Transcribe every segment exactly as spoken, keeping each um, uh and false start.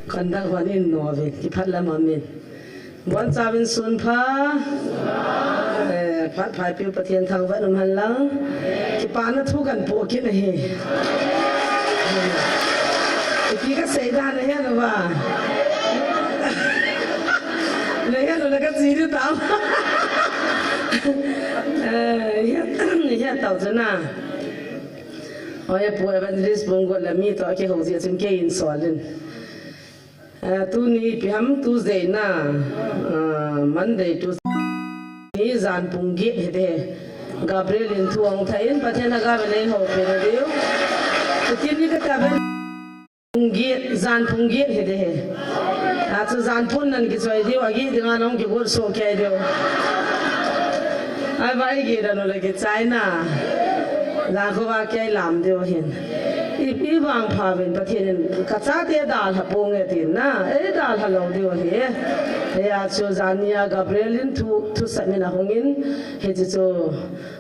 Kan dang hon in no ve, kiphat lam amin. Bon chavin sun pha. Eh, phat phai piu Pathian thangvah um hen lang. Kipana thu kan po kit ahi. Ipi ka sei dan na hian uva. Na hian u la ka chi di tam. Eh, hian, hian tau chu na. Oi, Pu Evangelist Bungkot le mi to ki ho ji chim ke in solin. Ah, tuni ipi ham Tuesday na, ah, Monday, Tuesday. Ni zan pung giet hi de. Gabriel in thu ong tha in Pathian a ga ve lei ho pe na diu. Tutin ni ka ta ve. Pung giet, zan pung giet hi de. A chu zan pun nan ki choi diu, a gi dinga nong ki gur so ke diu. Ai vai gi da no le ki chai na. Zan ko va ke lam diu hin. I, i vang pha ven Pathian in ka chate dalha pong e tin na, e dalha lo diu ahi e. Hia chu zan nia Gabriel in thu, thusap min a hung in, hichi chu,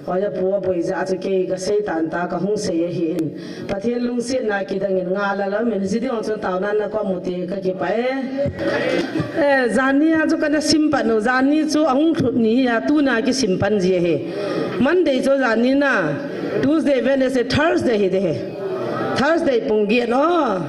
hoia pu a boi ja chu kei ka sei tan ta ka hung sei ahi in. Pathian lungsetna kidang in nga la la min, hichi ding chu tau nan na ko mu te ka kipah e. Eh, zan nia chu ka na sim pa no, zan ni chu a hung thut ni a tu na ki sim pan ji ahi. Monday chu zan ni na, Tuesday, Wednesday, Thursday hi de he. Thursday pung giet no.